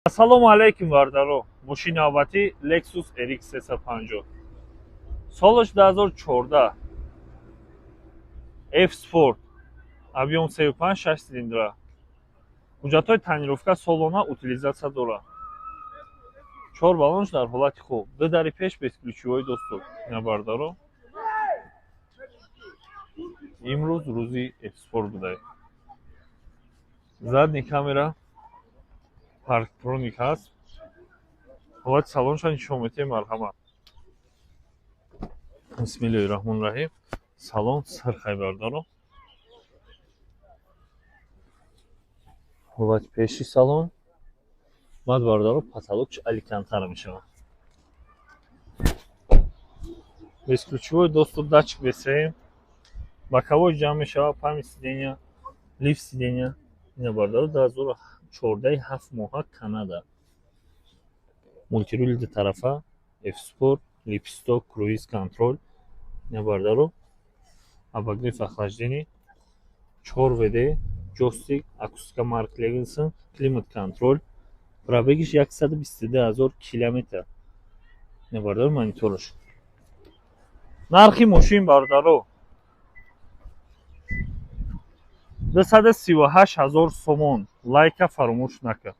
Ассалому алайкум, бародаро! Мошини навбатӣ Lexus RX 350, солаш 2014, F Sport, объём 35, 6 цилиндра. Ҳуҷҷатҳои тонировка солона, утилизация дорад. Чор баллонш дар ҳолати хуб, ду дари пеш бесключевой доступ. Ина, бародаро, имрӯз рӯзи F Sport будай. Задний камера, парктроник ҳаст. Ҳолати салонша нишон медиҳем, марҳамат. Бисмиллоҳи раҳмони раҳим. Салон сирхай, бародаро. Ҳолати пеши салон. Баъд, бародаро, потолокш алькантара мешавад, бесключевой доступ, датчик ВСМ, боковой ҷамъ мешавад, память сидения, лифт сидения. Ина, бародаро, 2014, 7 моҳа, Канада. Мультирули дутарафа, F Sport, лепесток, круиз контроль. Ина, бародаро, обогрев, охлаждение, 4 ВД, ҷойстик, акустика Марк Левинсон, климат контроль. Пробегиш 122 000 километр. Ина, бародаро, монитораш. Нархи мошин, бародаро, 238 000 сомон. Лайка фаромӯш накард.